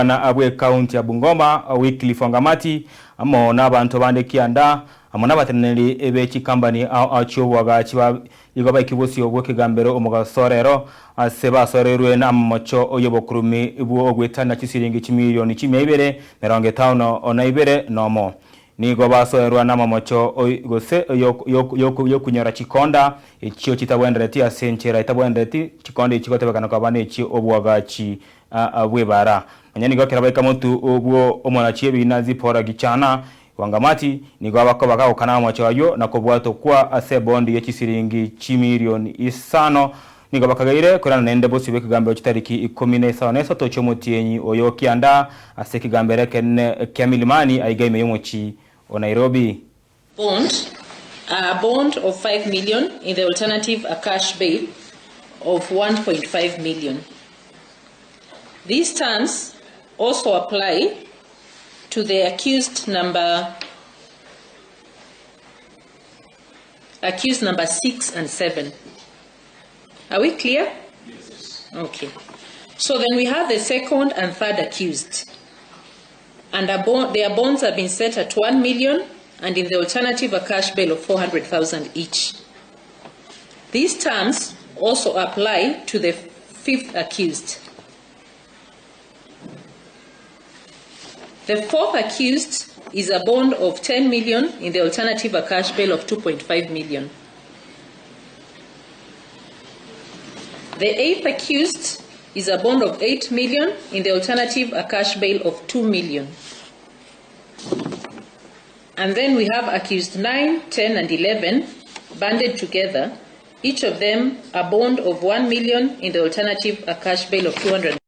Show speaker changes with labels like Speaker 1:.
Speaker 1: Omogabana bw'ekaunti ya Bungoma, Wycliffe Wangamati, amo nabanto bande kianda, amo nabateneneri be chikambani ao ao chi'oboagachi ba igo baikire bosio bw'ekegambero omogaso rero, ase basoreirwe namamocho y'obokurumi bw'ogoetania chisiringi chimilioni chimia ibere, merongo etano na ibere nomo. Nigo basoerwa namamocho gose y'okunyora chikonda echio chitabwenereti ase enchera etabwenereti, chikonda echi chigotebekana koba nechi'oboagachi bw'ebaara. Nonya nigo ekero baika motu bwo omonachi ebiina Zipora Gichana Wangamati nigo abakoba gagokana amamocho ayio na kobwatokwa ase ebondi ye chisiringi chimilioni isano. Nigo bakageire koirana naende bosio bw'ekegambero chitariki ikomi na isano na isato chi'omotienyi oyo o kianda ase ekegambero ekenene kia Milimani aiga ime y'omochie o Nairobi.
Speaker 2: Bond, A bond of 5 million in the alternative a cash bail of 1.5 million. These terms also apply to the accused number accused number 6 and 7. Are we clear? Yes. Okay. So then we have the second and third accused. And a bond, their bonds have been set at 1 million and in the alternative a cash bail of 400,000 each. These terms also apply to the fifth accused. The fourth accused is a bond of 10 million in the alternative a cash bail of 2.5 million. The eighth accused is a bond of 8 million in the alternative a cash bail of 2 million. And then we have accused 9, 10 and 11 banded together, each of them a bond of 1 million in the alternative a cash bail of 200.